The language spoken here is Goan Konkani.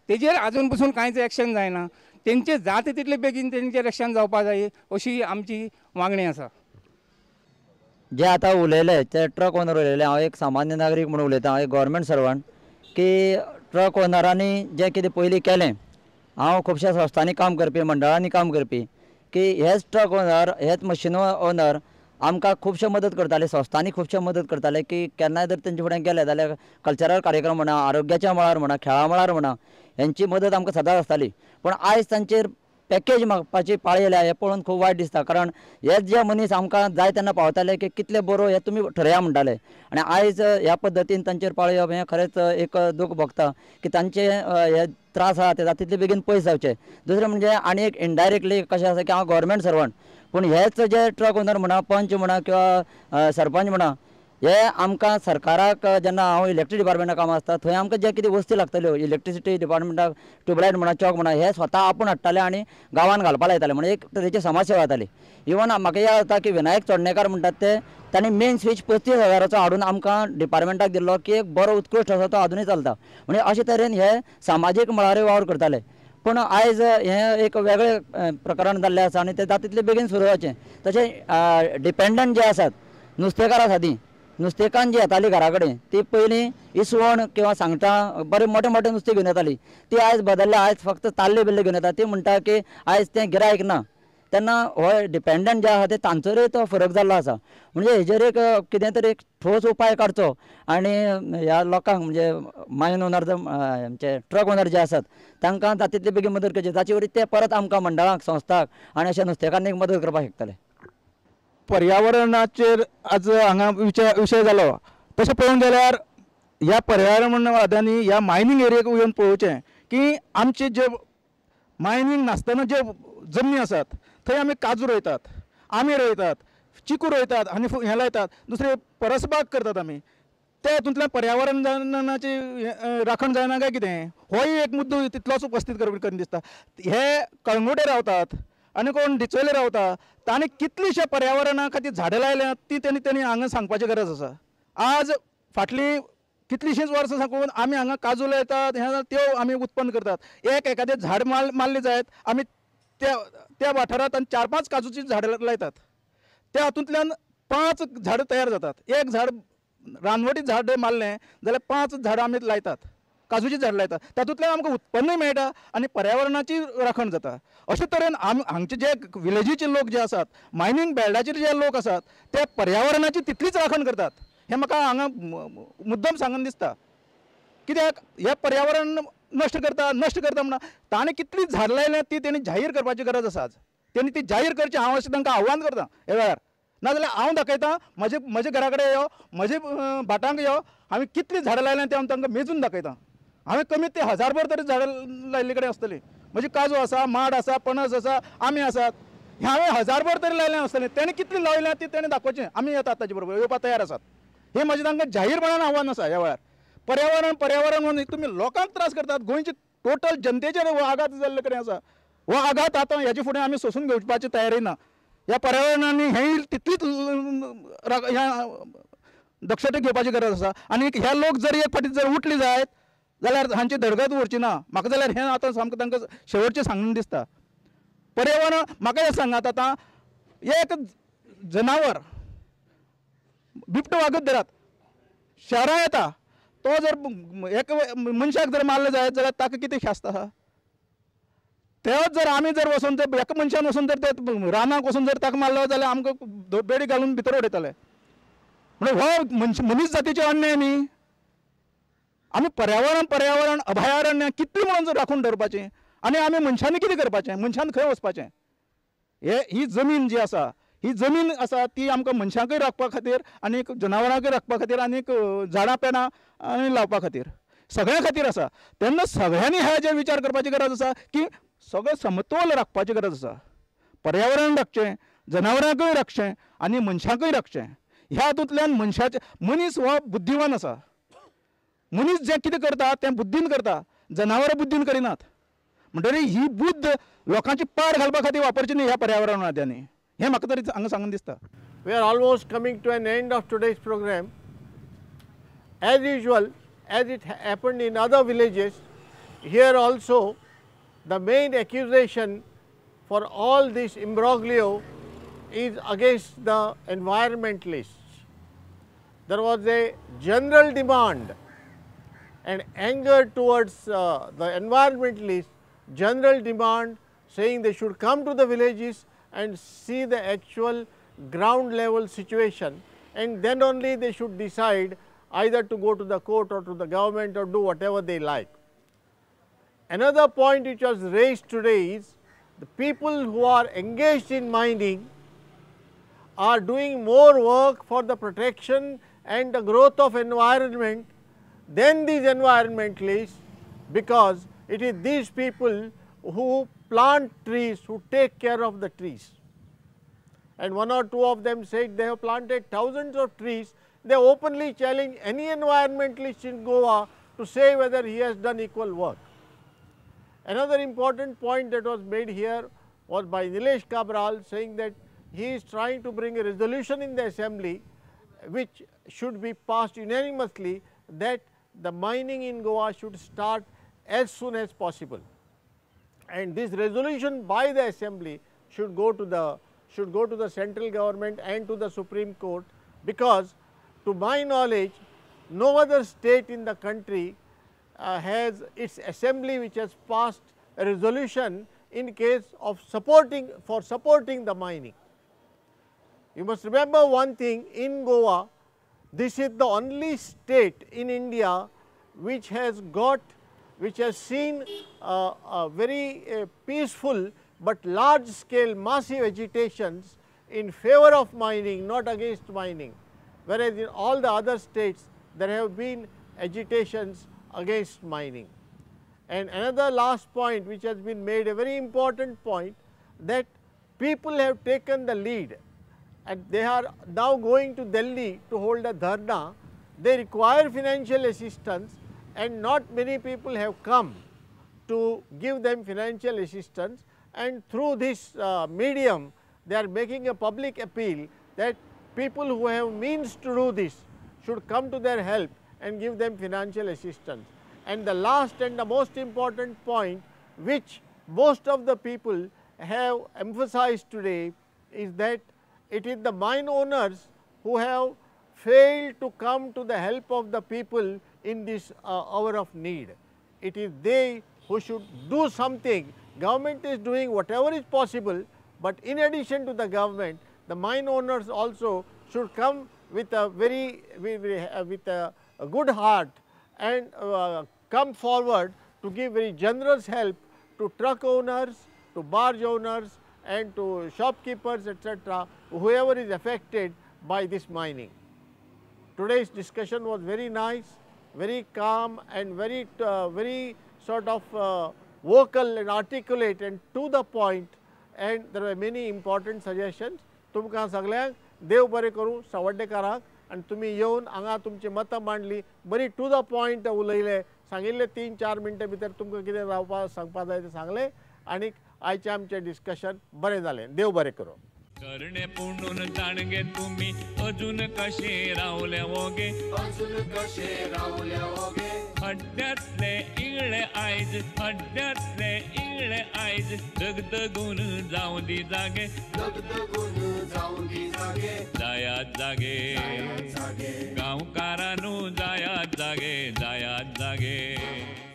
तेजेर आजून पसून कांयच एक्शन जायना. तेंचे जाता तितले बेगीन तेंचेर एक्शन जावपा जाय अशी आमची मागणी आसा. जे आतां उलयले ते ट्रक ओनर उलयले, हांव एक सामान्य नागरीक म्हणून उलयतां, हांव एक गव्हर्मेंट सर्वंट की ट्रक ओनरांनी जें कितें पयलीं केलें, हांव खुबश्या संस्थांनी काम करपी, मंडळांनी काम करपी, की हेच ट्रक ओनर हेच मशीन ओनर आमकां खुबशे मदत करताले, संस्थांनी खुबशे मदत करताले की केन्नाय जर तेंचे फुडें गेले जाल्यार कल्चरल कार्यक्रम म्हणा, आरोग्याच्या मळार म्हणा, खेळा मळार म्हणा, हेंची मदत आमकां सदांच आसताली. पूण आयज तांचेर पॅकेज मागपाची पाळी येयल्या हें पळोवन खूब वायट दिसता. कारण हेच जे मनीस आमकां जाय तेन्ना पावताले की कितले बरो हे तुमी ठरया म्हणटाले, आनी आयज ह्या पद्दतीन तांचेर पाळी येवप हें खरेंच एक दूख भोगता की तांचे हे त्रास आहा ते जाता तितले बेगीन पयस जावचे. दुसरें म्हणजे आनी एक इनडायरेक्टली कशें आसा की हांव गव्हर्मेंट सर्वंट, पूण हेच जे ट्रक ओनर म्हणा, पंच म्हणा किंवा सरपंच म्हणा, हे आमकां सरकाराक जेन्ना हांव इलेक्ट्रीक डिपार्टमेंटाक काम आसता थंय आमकां जे कितें वस्ती लागतल्यो, इलेक्ट्रिसिटी डिपार्टमेंटाक ट्युबलायट म्हणा, चॉक म्हणा, हे स्वता आपूण हाडटाले आनी गांवान घालपा लायताले. म्हणजे एक तरेची समाजसेवा जाताली. इवन म्हाका याद जाता की विनायक चोडणेकार म्हणटात ते, तांणी मेन स्विच 35,000 हाडून आमकां डिपार्टमेंटाक दिल्लो की एक बरो उत्कृश्ट आसा, तो आजुनूय चलता. म्हणजे अशे तरेन हे सामाजीक मळारूय वावर करताले. पूण आयज हें एक वेगळें प्रकरण जाल्लें आसा आनी तें जाता तितलें बेगीन सुरू जावचें. तशें डिपेंडंट जे आसात नुस्तेकार आसा, ती नुस्तेकान जी येताली घरा कडेन ती पयलीं इसवण किंवा सांगटां बरें मोठे मोठे नुस्तें घेवन येताली, ती आयज बदल्ल्या. आयज फक्त ताल्ले बिल्ले घेवन येता. ती म्हणटा की आयज तें गिरायक ना. तेन्ना हो डिपेंडंट जे आसा ते तांचोरूय तो फरक जाल्लो आसा. म्हणजे हेजेर एक कितें तरी एक ठोस उपाय काडचो आनी ह्या लोकांक म्हणजे मायन ओनर आमचे ट्रक ओनर जे आसात तांकां जाता तितले बेगीन मदत करची, जाचे वरवीं ते परत आमकां मंडळांक, संस्थांक आनी अशा नुस्तेकारांक मदत करपाक शकतले. पर्यावरणाचेर आज हांगा विशय जालो, तशें पळोवंक गेल्यार ह्या पर्यावरणवाद्यांनी ह्या मायनींग एरियेक येवन पळोवचें की आमचे जे मायनींग नासतना जे जमनी आसात थंय आमी काजू रोयतात, आमे रोयतात, चिकू रोयतात आनी हें लायतात, दुसरें परसबाग करतात आमी. त्या हितूंतल्यान पर्यावरणाची राखण जायना काय कितें, होय एक मुद्दो तितलोच उपस्थीत करून दिसता. हे कळंगूटे रावतात आनी कोण डिचोले रावता, तांणी कितलीशे पर्यावरणा खातीर झाडां लायल्यात ती तेणी तेणी हांगा सांगपाची गरज आसा. आज फाटलीं कितलींशींच वर्सां साकून आमी हांगा काजू लायतात, हें त्यो आमी उत्पन्न करतात. एक एखादें झाड मारलें जायत आमी त्या त्या वाठारांत आनी 4-5 काजूचीं झाडां लायतात, त्या हातूंतल्यान 5 झाडां तयार जातात. एक झाड रानवटी झाड मारलें जाल्यार 5 झाडां आमी लायतात, काजूची झाडां लायतात, तातूंतल्यान आमकां उत्पन्नय मेळटा आनी पर्यावरणाची राखण जाता. अशे तरेन आमी हांगचे जे विलेजीचे लोक जे आसात, मायनींग बेल्टाचेर जे लोक आसात ते पर्यावरणाची तितलीच राखण करतात, हें म्हाका हांगा मुद्दम सांगन दिसता. कित्याक हें पर्यावरण नश्ट करता नश्ट करता म्हणून ताणें कितलीं झाडां लायल्यात ती तेणी जाहीर करपाची गरज आसा. आज तेणी ती जाहीर करची, हांव अशें तांकां आव्हान करता ह्या वेळार. नाजाल्यार हांव दाखयता, म्हजे म्हजे घरा कडेन यो, म्हजे भाटांक यो, हांवें कितलीं झाडां लायल्यात तें हांव तांकां मेजून दाखयता. हांवें कमीत ते 1000 तरी झाडां लायिल्ले कडेन आसतलीं. म्हजी काजू आसा, माड आसा, पणस आसा, आमे आसात, हें हांवें 1000 तरी लायलें आसतलें. तेणें कितलीं लायल्यात ती तेणें दाखोवचें. आमी येतात ताचे बरोबर येवपाक तयार आसात. हें म्हजें तांकां जाहीरपणान आव्हान आसा ह्या वेळार. पर्यावरण पर्यावरण म्हणून तुमी लोकांक त्रास करतात, गोंयचे टोटल जनतेचेर हो आघात जाल्ले कडेन आसा. हो आघात आतां हेजे फुडें आमी सोंसून घेवपाची तयारी ना. ह्या पर्यावरणांनी हें तितलीच ह्या दक्षता घेवपाची गरज आसा. आनी ह्या लोक जर एक फावटी जर उठले जायत जाल्यार हांची धडगत उरची ना. म्हाका जाल्यार हें आतां सामकें तांकां शेवटचें सांगून दिसता. पर्यावरण म्हाका हें सांगात, आतां एक जनावर बिबटो वागत धरात, शहरां येता, तो जर एक मनशाक जर मारलो जायत जाल्यार ताका कितें ख्यास्त आसा? तेच जर आमी जर वचून जर एका मनशान वचून जर ते रानाक वचून जर ताका मारलो जाल्यार आमकां बेडी घालून भितर उडयतले. म्हणून हो मनीस जातीचे अन्याय न्ही. आमी पर्यावरण पर्यावरण अभयारण्य कितली म्हणून राखून दवरपाचें आनी आमी मनशांनी कितें करपाचें, मनशान खंय वचपाचें? हे ही जमीन जी आसा, ही जमीन आसा ती आमकां मनशांकय राखपा खातीर आनी जनावरांकय राखपा खातीर आनी झाडां पेडां आनी लावपा खातीर सगळ्यां खातीर आसा. तेन्ना सगळ्यांनी ह्या विचार करपाची गरज आसा की सगळें समतोल राखपाची गरज आसा. पर्यावरण राखचें, जनावरांकय राखचें आनी मनशांकय राखचें. ह्या हातूंतल्यान मनशाचें, मनीस हो बुद्धिवान आसा. मनीस जें कितें करता तें बुद्दीन करता, जनावरां बुद्दीन करिनात. म्हणटरी ही बुद्द लोकांची पाड घालपा खातीर वापरची न्ही ह्या पर्यावरणवाद्यांनी, हें म्हाका तरी हांगा सांगून दिसता. We are almost coming to an end of today's program. As usual, as it happened in other villages, Here also the main accusation for all this imbroglio is against the environmentalists. There was a general demand and anger towards the environmentalists, general demand saying they should come to the villages and see the actual ground level situation, and then only they should decide either to go to the court or to the government or do whatever they like. Another point which was raised today is the people who are engaged in mining are doing more work for the protection and the growth of environment than these environmentalists, because it is these people who plant trees, who take care of the trees. And one or two of them said they have planted thousands of trees. They openly challenge any environmentalist in Goa to say whether he has done equal work. Another important point that was made here was by Nilesh Cabral, saying that he is trying to bring a resolution in the assembly which should be passed unanimously that the mining in Goa should start as soon as possible. And this resolution by the assembly should go to the central government and to the Supreme Court, because to my knowledge no other state in the country has its assembly which has passed a resolution in case of supporting the mining. You must remember one thing, in Goa, this is the only state in India which has seen a very peaceful but large scale massive agitations in favor of mining, not against mining, whereas in all the other states there have been agitations against mining. And another last point which has been made, a very important point, that people have taken the lead and they are now going to Delhi to hold a dharna. They require financial assistance and not many people have come to give them financial assistance, and through this medium they are making a public appeal that people who have means to do this should come to their help and give them financial assistance. And the last and the most important point which most of the people have emphasized today is that it is the mine owners who have failed to come to the help of the people in this hour of need. It is they who should do something. Government is doing whatever is possible, but in addition to the government, the mine owners also should come with a very, with a good heart and come forward to give very generous help to truck owners, to barge owners and to shopkeepers, etc., whoever is affected by this mining. Today's discussion was very nice, very calm and very, very sort of vocal and articulate and to the point, and there were many important suggestions. तुमकां सगळ्यांक देव बरें करूं, सावड्डेकारांक, आनी तुमी येवन हांगा तुमची मतां मांडली, बरी टू the point उलयले, सांगिल्ले 3-4 मिनटां भितर तुमकां कितें रावपा सांगपा जाय तें सांगलें आनी आयचें आमचें डिस्कशन बरें जालें. देव बरें करूं. करणे पुणून जाणगे तुमी अजून कशे रावले वोगे, अजून कशे रावले वोगे, हड्ड्यांतले इगळे आयज, हड्ड्यांतले इगळे आयज, दगदगून जावं दी जागे, दगदगून जावं दी जागे, जायात जागे, जागे, गांवकारानू जायात जागे, जायात जागे.